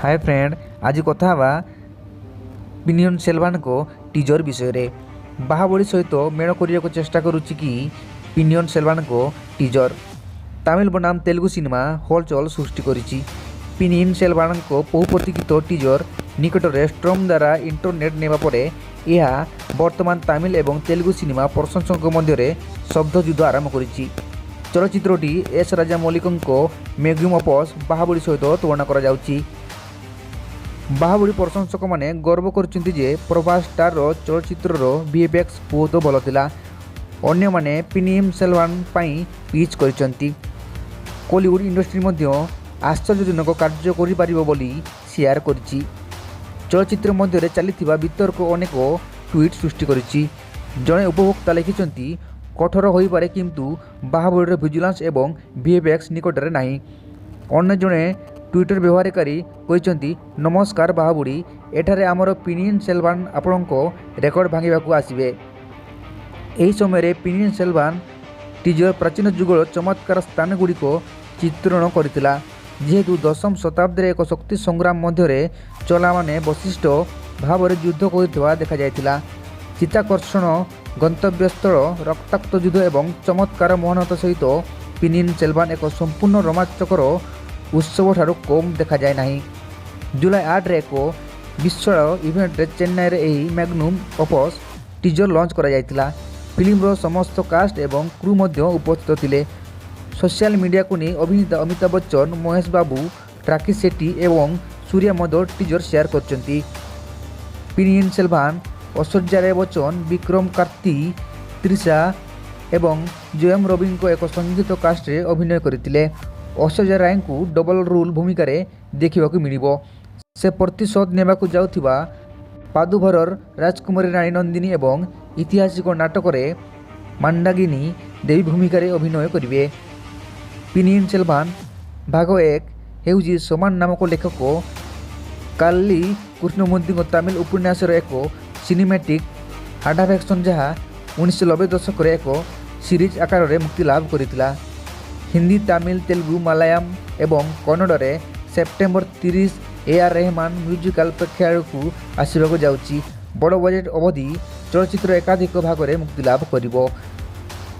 ହାଏ friend, ଆଜି କଥା ହେବା ପୋନିୟିନ୍ ସେଲଭାନଙ୍କ ଟିଜର ବିଷୟରେ। ବାହୁବଳୀ ସହିତ ମେଳ କରିବାକୁ ଚେଷ୍ଟା କରୁଛି କି ପୋନିୟିନ୍ ସେଲଭାନଙ୍କ ଟିଜର? ତାମିଲ ବନାମ ତେଲୁଗୁ ସିନେମା ହଲଚଲ ସୃଷ୍ଟି କରିଛି। ପୋନିୟିନ୍ ସେଲଭାନଙ୍କ ବହୁ ପ୍ରତୀକ୍ଷିତ ଟିଜର ନିକଟରେ ଷ୍ଟ୍ରମ୍ ଦ୍ୱାରା ଇଣ୍ଟରନେଟ୍ ନେବା ପରେ ଏହା ବର୍ତ୍ତମାନ ତାମିଲ ଏବଂ ତେଲୁଗୁ ସିନେମା ପ୍ରଶଂସକଙ୍କ ମଧ୍ୟରେ ଶବ୍ଦ ଯୁଦ୍ଧ ଆରମ୍ଭ କରିଛି। ଚଳଚ୍ଚିତ୍ରଟି ଏସ୍ ରାଜାମୌଲିଙ୍କ ମ୍ୟାଗ୍ନମ୍ ଅପସ୍ ବାହୁବଳୀ ସହିତ ତୁଳନା କରାଯାଉଛି। ବାହୁବଳୀ ପ୍ରଶଂସକମାନେ ଗର୍ବ କରୁଛନ୍ତି ଯେ ପ୍ରଭାସ ଷ୍ଟାରର ଚଳଚ୍ଚିତ୍ରର ଭିଏଫ୍ଏକ୍ସ ବହୁତ ଭଲ ଥିଲା। ଅନ୍ୟମାନେ ପୋନିୟିନ୍ ସେଲଭାନ ପାଇଁ ପିଚ୍ କରିଛନ୍ତି। କଲିଉଡ୍ ଇଣ୍ଡଷ୍ଟ୍ରି ମଧ୍ୟ ଆଶ୍ଚର୍ଯ୍ୟଜନକ କାର୍ଯ୍ୟ କରିପାରିବ ବୋଲି ସେୟାର କରିଛି। ଚଳଚ୍ଚିତ୍ର ମଧ୍ୟରେ ଚାଲିଥିବା ବିତର୍କ ଅନେକ ଟ୍ୱିଟ୍ ସୃଷ୍ଟି କରିଛି। ଜଣେ ଉପଭୋକ୍ତା ଲେଖିଛନ୍ତି, କଠୋର ହୋଇପାରେ, କିନ୍ତୁ ବାହୁବଳୀର ଭିଜୁଆଲ୍ସ ଏବଂ ଭିଏଫ୍ଏକ୍ସ ନିକଟରେ ନାହିଁ। ଅନ୍ୟ ଜଣେ ଟ୍ୱିଟର ବ୍ୟବହାରକାରୀ କହିଛନ୍ତି, ନମସ୍କାର ବାହୁବଳୀ, ଏଠାରେ ଆମର ପୋନିୟିନ୍ ସେଲଭାନ ଆପଣଙ୍କ ରେକର୍ଡ ଭାଙ୍ଗିବାକୁ ଆସିବେ। ଏହି ସମୟରେ ପୋନିୟିନ୍ ସେଲଭାନ ଟିଜର ପ୍ରାଚୀନ ଯୁଗର ଚମତ୍କାର ସ୍ଥାନଗୁଡ଼ିକ ଚିତ୍ରଣ କରିଥିଲା, ଯେହେତୁ ଦଶମ ଶତାବ୍ଦୀରେ ଏକ ଶକ୍ତି ସଂଗ୍ରାମ ମଧ୍ୟରେ ଚୋଲାମାନେ ବିଶିଷ୍ଟ ଭାବରେ ଯୁଦ୍ଧ କରୁଥିବା ଦେଖାଯାଇଥିଲା। ଚିତ୍ତାକର୍ଷକ ଗନ୍ତବ୍ୟସ୍ଥଳ, ରକ୍ତାକ୍ତ ଯୁଦ୍ଧ ଏବଂ ଚମତ୍କାର ମହାନତା ସହିତ ପୋନିୟିନ୍ ସେଲଭାନ ଏକ ସମ୍ପୂର୍ଣ୍ଣ ରୋମାଞ୍ଚକର ଉତ୍ସବଠାରୁ କମ୍ ଦେଖାଯାଏ ନାହିଁ। ଜୁଲାଇ 8ରେ ଏକ ବିଶାଳ ଇଭେଣ୍ଟରେ ଚେନ୍ନାଇରେ ଏହି ମ୍ୟାଗ୍ନୁମ୍ ଅପସ୍ ଟିଜର ଲଞ୍ଚ କରାଯାଇଥିଲା। ଫିଲ୍ମର ସମସ୍ତ କାଷ୍ଟ ଏବଂ କ୍ରୁ ମଧ୍ୟ ଉପସ୍ଥିତ ଥିଲେ। ସୋସିଆଲ ମିଡିଆକୁ ନେଇ ଅଭିନେତା ଅମିତାଭ ବଚ୍ଚନ, ମହେଶ ବାବୁ, ରାକି ସେଟ୍ଟି ଏବଂ ସୂର୍ୟା ମଧ୍ୟ ଟିଜର ସେୟାର କରିଛନ୍ତି। ପୋନିୟିନ୍ ସେଲଭାନ ଐଶ୍ୱର୍ଯ୍ୟା ରାୟ ବଚ୍ଚନ, ବିକ୍ରମ, କାର୍ତ୍ତି, ତ୍ରିଷା ଏବଂ ଜୟମ ରବିଙ୍କ ଏକ ସଙ୍ଗୀତ କାଷ୍ଟରେ ଅଭିନୟ କରିଥିଲେ। ଐଶ୍ୱର୍ଯ୍ୟା ରାୟଙ୍କୁ ଡବଲ ରୋଲ୍ ଭୂମିକାରେ ଦେଖିବାକୁ ମିଳିବ। ସେ ପ୍ରତିଶୋଧ ନେବାକୁ ଯାଉଥିବା ପାଦୁଭରର ରାଜକୁମାରୀ ରାଣୀ ନନ୍ଦିନୀ ଏବଂ ଐତିହାସିକ ନାଟକରେ ମନ୍ଦାକିନୀ ଦେବୀ ଭୂମିକାରେ ଅଭିନୟ କରିବେ। ପୋନିୟିନ୍ ସେଲଭାନ ଭାଗ 1 ହେଉଛି ସମାନ ନାମକ ଲେଖକ କାଲକି କୃଷ୍ଣମୂର୍ତ୍ତିଙ୍କ ତାମିଲ ଉପନ୍ୟାସର ଏକ ସିନେମାଟିକ୍ ଆଡାପ୍ଟେସନ୍, ଯାହା 1990 ଦଶକରେ ଏକ ସିରିଜ୍ ଆକାରରେ ମୁକ୍ତିଲାଭ କରିଥିଲା। ହିନ୍ଦୀ, ତାମିଲ, ତେଲୁଗୁ, ମାଲାୟାଲମ ଏବଂ କନ୍ନଡ଼ରେ ସେପ୍ଟେମ୍ବର 30 ଏ ଆର୍ ରେହମାନ ମ୍ୟୁଜିକାଲ ପ୍ରେକ୍ଷାଳୟକୁ ଆସିବାକୁ ଯାଉଛି। ବଡ଼ ବଜେଟ୍ ଅବଧି ଚଳଚ୍ଚିତ୍ର ଏକାଧିକ ଭାଗରେ ମୁକ୍ତିଲାଭ କରିବ।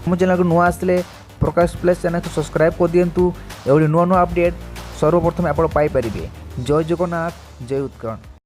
ଆମ ଚ୍ୟାନେଲକୁ ନୂଆ ଆସିଲେ ପ୍ରକାଶ ପ୍ଲେସ୍ ଚ୍ୟାନେଲକୁ ସବସ୍କ୍ରାଇବ୍ କରିଦିଅନ୍ତୁ। ଏଭଳି ନୂଆ ନୂଆ ଅପଡ଼େଟ୍ ସର୍ବପ୍ରଥମେ ଆପଣ ପାଇପାରିବେ। ଜୟ ଜଗନ୍ନାଥ, ଜୟ ଉତ୍କଳ।